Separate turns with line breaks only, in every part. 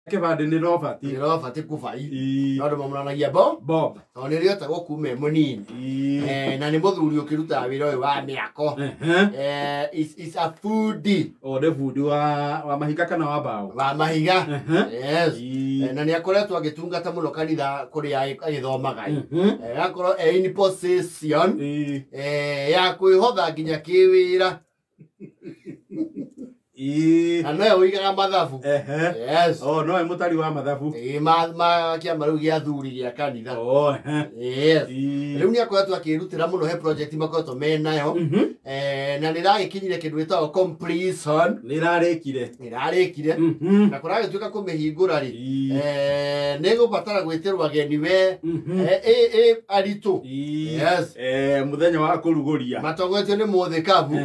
Kĩbandĩ nĩ Robert.
Nĩ Robert Kubai.
Ii.
No andũ mamũranagia Bob.
Bob.
Tondũ nĩrĩo etagwo kuma e mũnini.
Ii.
Na nĩ mũthuri ũkĩrutaga wĩra ũyũ wa mĩako. Is a foodie.
O nĩ bundi wa mahiga kana wa mbaũ?
Wa mahiga. Yes.
Ii.
Na nĩ akoretwo agĩtungata mũno kanitha kũrĩa agĩthomaga. Agakorwo e in position
Ii.
Ya kwĩhotha nginya kĩwĩra.
Ii.
Na nowe ũigaga mathabu. Yes.
O nowe mũtari wa mathabu.
Ĩĩ, ma kĩama rĩu gĩa athuri gĩa kanitha.
O, ehe.
Yes.
Ii.
Rĩu nĩ akoretwo akĩrutĩra mũno he project makoretwo menayo. Na nĩ ĩragĩkinyire kĩndũ gĩtagwo completion.
Nĩ ĩrarĩkire.
Nĩ ĩrarĩkire. Na kũragĩtuĩka kũmĩhingũra rĩ.
Ii.
Nĩ gũbatara gwĩtĩrwo ageni we. Aritũ.
Ii.
Yes.
Mũthenya wa kũrugũria.
Matongoretio nĩ Mũthikabu.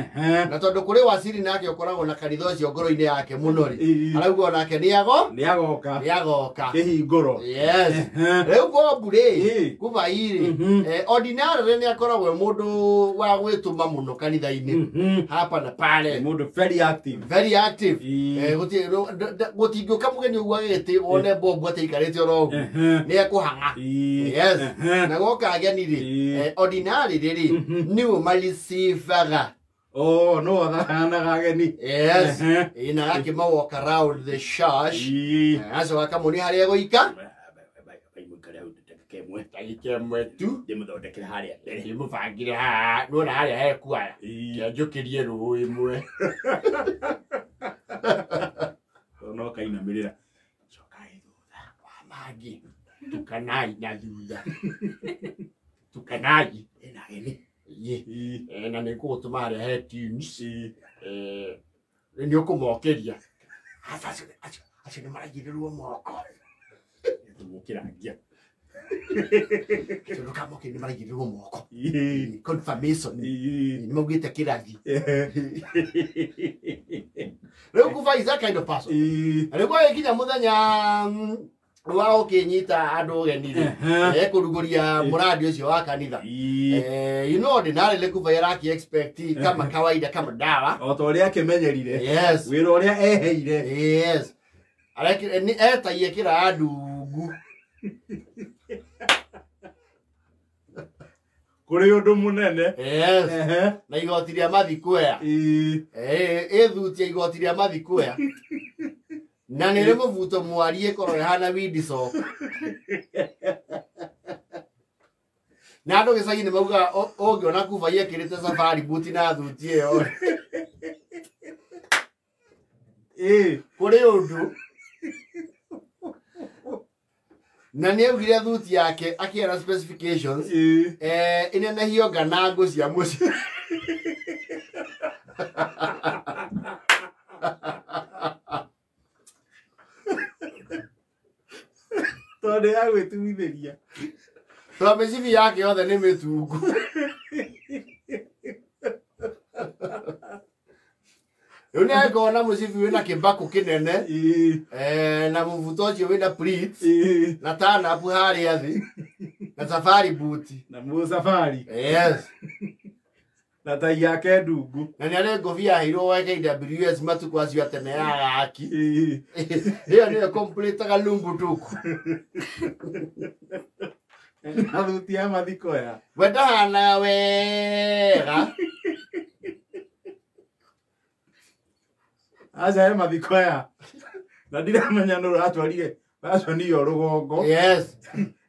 Na tondũ kũrĩ Waciri nake ũkoragwo na kanitha ũcio ngoro-inĩ yake mũno rĩ.
Ii.
Arauga onake nĩ ago?
Nĩ agoka.
Nĩ agoka.
Kĩhingũro.
Yes. Rĩu Bob rĩ,
Ii.
Kubai rĩ, ordinarily nĩ akoragwo e mũndũ wa gwĩtũma mũno kanitha-inĩ. Hapa na pale.
Mũndũ very active.
Very active.
Ii.
Gũtingĩũka mũgeni ũguo agĩtĩ wone Bob atĩikarĩte oro ũguo. Nĩ ekũhang'a.
Ii.
Yes. Na goka ageni rĩ,
Ii.
Ordinarily rĩ, nĩwe mareceivaga.
Oh, no athahanaga ageni.
Yes. Ĩĩ, na agakĩma walk around the church.
Ii.
Acoka akamuonia harĩa egũika.
Mũikare hau ndagĩka ĩmwe.
Ndagĩka ĩmwe tu.
Ndĩmũthondekere harĩa mbere.
Ndĩmũbangĩre haha, nĩwona harĩa hekuaya.
Ii.
Kĩanjũkĩrie rũĩ ĩmwe.
No kainamĩrĩra. Cokai thutha.
Wa mangĩ. Tukanai na thutha. Tukanai.
Ĩna ageni.
Ĩĩ.
Ii.
Na nĩ ngũgũtũma harĩa he tunes.
Ii.
Nĩ ũkũmokĩria. Aca, acio nĩ maraigĩrĩrwo moko.
Tũgũkĩrangia.
Acio ndũkamokĩrie nĩ maraigĩrĩrwo moko.
Ii.
Confirmation.
Ii.
Nĩ maugĩte kĩrathi. Rĩu Kubai is that kind of person.
Ii.
Rĩu gwagĩkinya mũthenya wa ũkĩnyita andũ ũgeni rĩ, ekũrugũria mũrandi ũcio wa kanitha.
Ii.
You know ordinarily Kubai araki expect kama kawaida kama dawa.
O ta ũrĩa akĩmenyerire.
Yes.
Wĩra ũrĩa eheire.
Yes. Nĩ etagie kĩra ndungu.
Kũrĩ ũndũ mũnene.
Yes. Na igoti rĩa mathikuea.
Ii.
Ĩthutie igoti rĩa mathikuea. Na nĩ rĩ mũbuto mwarie ĩkorwo ĩhana Windsor. Na andũ gĩcagi nĩ maugaga ũngĩona Kubai ekĩrĩte safari boot na thuti ĩyo.
Ii.
Kũrĩ ũndũ. Na nĩ augire thuti yake akĩera specifications.
Ii.
Ĩnenehio nganangũ cia mũciĩ.
Tondũ ya gwĩtuithĩria.
Tondũ mĩcibi yake yothe nĩ mĩtungu. Rĩu nĩ agĩkorwo na mũcibi wĩna kĩbakũ kĩnene.
Ii.
Na mũbuto ũcio wĩna pleats.
Ii.
Na tanapu harĩa thĩ. Na safari boot.
Na mũsafari.
Yes.
Na tai yake ndungu.
Na nĩ arĩ ngũbia aheirwo wa KWS matukũ acio a tene ya gaki.
Ii.
Ĩyo nĩyo complete lumbu tuku.
Na thuti ya mathikoya.
We ndahana wega.
Aca he mathikoya. Na ndiramenya nũ ũratwarire baconio rũgongo.
Yes.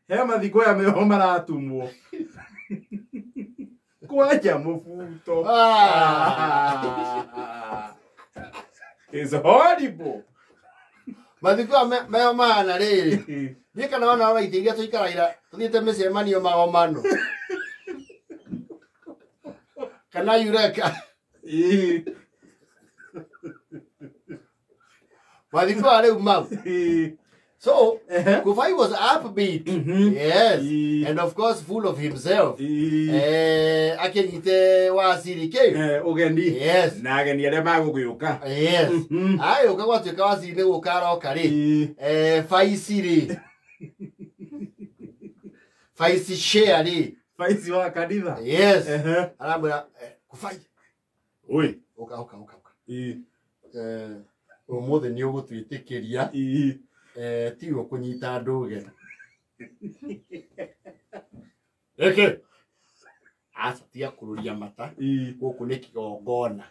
He mathikoya meho maratumwo. Kwanja mũbuto. It's horrible.
Mathikoya meho mahana rĩrĩ. Niĩ kana wona wa itĩ iria tũikaragĩra tũthiĩte mĩcemanio magomano. Kana Eureka.
Ii.
Mathikoya rĩu mau.
Ii.
So, Kubai was upbeat. Yes.
Ii.
And of course full of himself.
Ii.
Akĩnyite Waciri kĩ?
Ũgeni.
Yes.
Na ageni arĩa magũgĩũka.
Yes. Agĩũka gwatuĩka Waciri nĩ gũka aroka rĩ.
Ii.
Baici rĩ. Baici share rĩ.
Baici wa kanitha.
Yes. Aramwĩra, Kubai.
Oi.
Ũka, ũka, ũka, ũka.
Ii.
Ũmũthĩ nĩ ũgũtwĩtĩkĩria.
Ii.
Tiwe kũnyita andũ ũgeni. Eke. Aca tiga kũrũria mata. Gũkũ nĩ kĩgongona.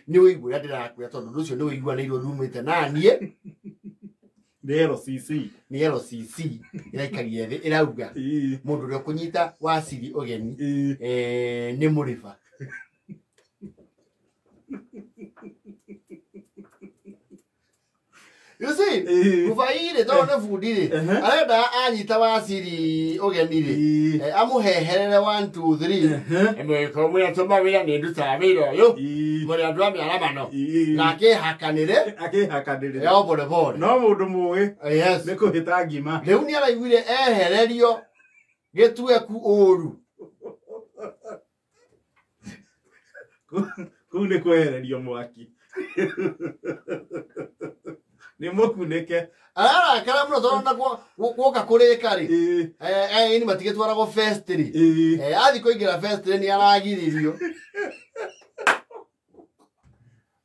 Nĩ ũigua ũrĩa ndĩrakwĩra tondũ ũndũ ũcio nĩ ũiguanĩirwo rumĩte na niĩ.
Nĩ LCC.
Nĩ LCC ĩraikaria thĩ ĩrauga mũndũ ũrĩa ũkũnyita Waciri ũgeni nĩ mũrĩba. You see, Kubai rĩ tondũ nĩ bundi rĩ arenda anyita Waciri ũgeni rĩ amũheherere 1 2 3 ĩmwe mwĩra tũma wĩra nĩ ndutaga wĩra ũyũ mũrĩ andũ a mĩaramano na akĩhakanĩre yo pole pole
no mũndũ mũgĩ
yes
nĩ kũhĩta ngima.
Rĩu nĩ araiguire ehererio gĩtueku ũru.
Kũu nĩ kwehererio mwaki. Nĩ mũkunĩke.
Ararakara mũno tondũ na guoka kũrĩka rĩ aini matigĩtwaragwo fest rĩ athiĩ kũingĩra fest rĩ nĩ aragiririo.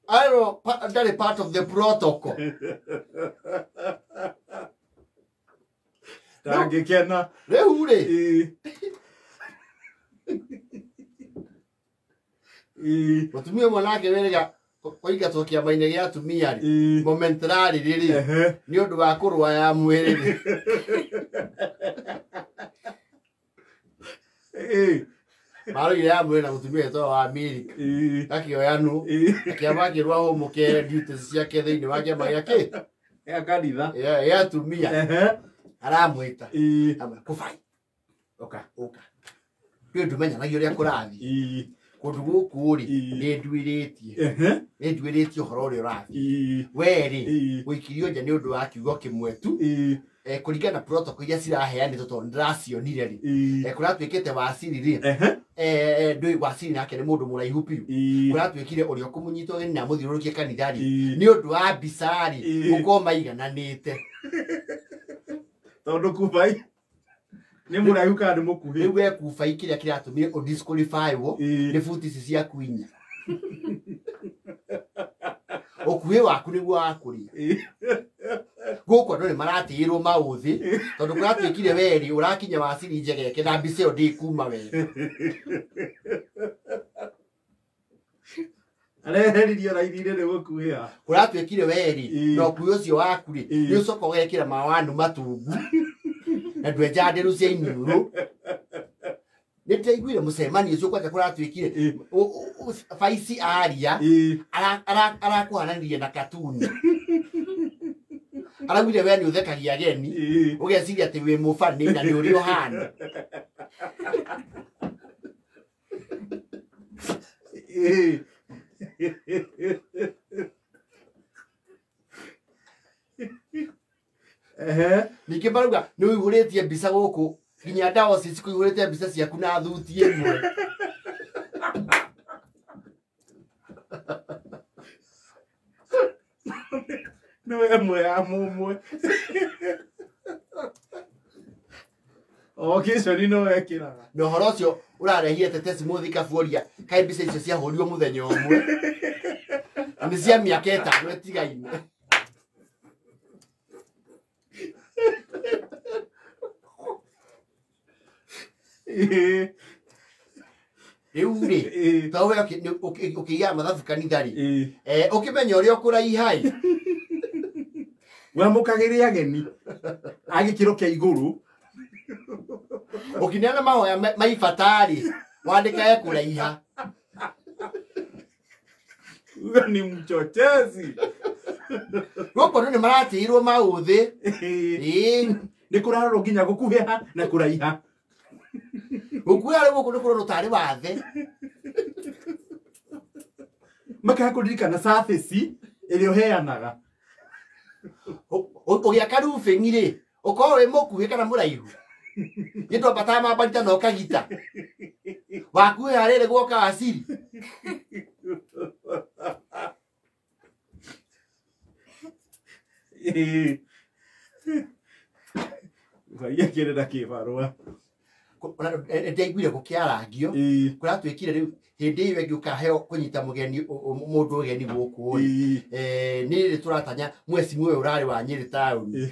Arerwo ndarĩ part of the protocol.
Ndangĩkena.
Rĩu rĩ mũtumia ũmwe nake wĩrĩga kũingatwo kĩama-inĩ gĩa atumia rĩ momentarily rĩ nĩ ũndũ wa kũrũa ya mwĩrĩ rĩ. Marũire ya mwĩrĩ na mũtumia wĩtagwo wa Amerika akĩoya nũ akĩamba akĩrwo ahũmũke duties ciake thĩinĩ wa kĩama gĩa kĩ
gĩa kanitha
gĩa atumia aramwĩta Kubai ũka ũka ndũĩ ndũmenyanagia ũrĩa kũrathiĩ kũndũ gũkũ rĩ nĩ nduĩrĩtie nĩ nduĩrĩtie ũhoro ũrĩa ũrathiĩ we rĩ gũikirio nja nĩ ũndũ wa kiugo kĩmwe tu kũringana na protocol iria ciraheanĩtwo tondũ ndĩracionire rĩ kũratuĩkĩte Waciri rĩ ndũĩ Waciri nake nĩ mũndũ mũraihu biũ kũratuĩkire ũrĩa ũkũmũnyita ũgeni na amũthiũrũrũkie kanitha rĩ nĩ ũndũ wa mbica rĩ gũkorwo maigananĩte
tondũ Kubai nĩ mũraihu kana nĩ mũkuhĩ.
Rĩu we Kubai kĩrĩa kĩratũmire ũdisqualify-wo nĩ buti ici ciaku inya. Ũkuhĩ waku nĩguo wakũria. Gũkũ andũ nĩ maratĩĩrwo maũthĩ tondũ kũratuĩkire we rĩ ũrakinya Waciri njegeke na mbica ĩyo ndĩkuma wega.
Areheririo raithi-inĩ nĩ gũkuhĩha.
Kũratuĩkire we rĩ na ũkuhĩ ũcio waku rĩ nĩ ũcoka ũgekĩra mawanu matungu na ndwenja nderu cia iniũrũ. Nĩ ndĩraiguire mũcemanio ũcio kwanja kũratuĩkire Baici aria arakũhananirie na katuni. Araugire we nĩ ũthekagia ageni ũgeciria atĩ wĩ mũbani na nĩ ũrĩa ũhana. Ningĩ marauga nĩ ũihũrĩtie mbica gũkũ nginya diocese kũihũrĩte mbica ciaku na thuti ĩmwe.
Nĩ ĩmwe ya mũmwe. O kĩconi no wekĩraga.
Na ũhoro ũcio ũrarehire tetesi mũthikabu kaĩ mbica icio ciahũrirwo mũthenya ũmwe. Na nĩ cia mĩaka ĩtano ĩtigaine. Rĩu rĩ to we ũkĩigaga mathabu kanitha rĩ ũkĩmenya ũrĩa ũkũraiha ĩ
wamũkagĩre ageni a gĩkĩro kĩa igũrũ
ũkĩneana mahoya maibata rĩ wandĩkage kũraiha.
Uga ni mchochezi.
Gũkũ andũ nĩ maratĩirwo maũthĩ.
Nĩ kũrarorwo nginya gũkuhĩha na kũraiha.
Gũkuhĩha rĩu gũkũ nĩ kũrorwo tarĩ wathe.
Makaga kũririkana surface ĩrĩa ũheanaga.
Ũgĩaka roofing rĩ ũkorwo wĩ mũkuhĩ kana mũraihu. Nĩ twambataga mambarita na ũkagita. Wakuhĩha rĩrĩ guoka Waciri.
Ngai akĩrĩ na kĩbarũa.
Ndaiguire gũkĩarangio kũratuĩkire rĩu hĩndĩ ĩyo ĩngĩ ũkaheo kũnyita mũgeni mũndũ ũgeni gũkũ rĩ nĩ rĩrĩ tũratanya mweci ũyũ ũrarĩ wa Nyĩrĩ taũni.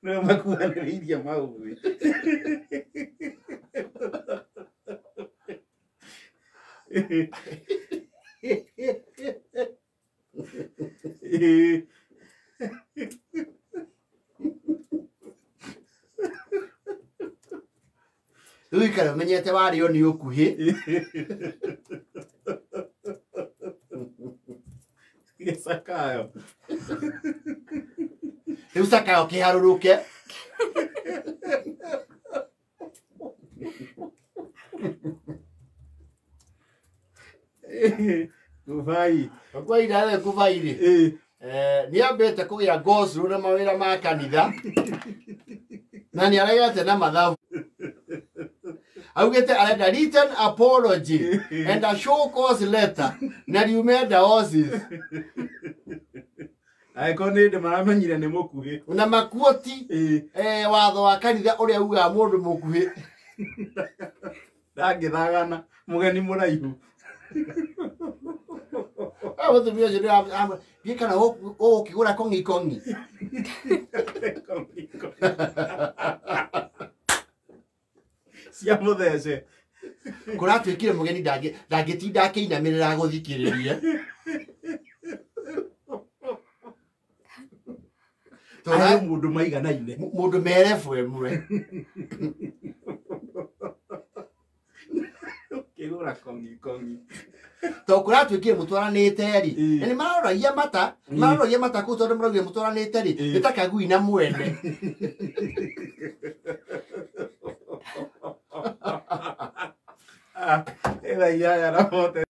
No makuhanĩrĩirie maũthĩ.
Rĩu ikara ũmenyete warĩo nĩ ũkuhĩ.
Gĩcakayo.
Rĩu cakayo kĩharũrũke.
Kubai.
Kwa ira kubai rĩ. Nĩ ambĩte kũgĩa gocru na mawĩra ma kanitha. Na nĩ aregete na mathabu. Augĩte arenda written apology and a show cause letter na riume diocese.
Angĩkorwo nĩ hĩndĩ maramenyire nĩ mũkuhĩ.
Na makuoti watho wa kanitha ũrĩa ugaga mũndũ mũkuhĩ
ndangĩthagana mũgeni mũraihu.
Mũtumia ũcio nĩ kana ũgũkĩgũra kong'i kong'i.
Cia mũthece.
Kũratuĩkire mũgeni ndangĩtinda akĩinamĩrĩra gũthikĩrĩria.
Arĩ mũndũ maiganaine.
Mũndũ merebu ĩmwe.
Ũkĩgũra kong'i kong'i.
Tondũ kũratuĩkire mũtwaranĩte rĩ, na nĩ maroragia mata, maroragia mata kũu tondũ maraugire mũtwaranĩte rĩ, nĩ ta kagui na mwene.
Ĩthaa inyanya na bote.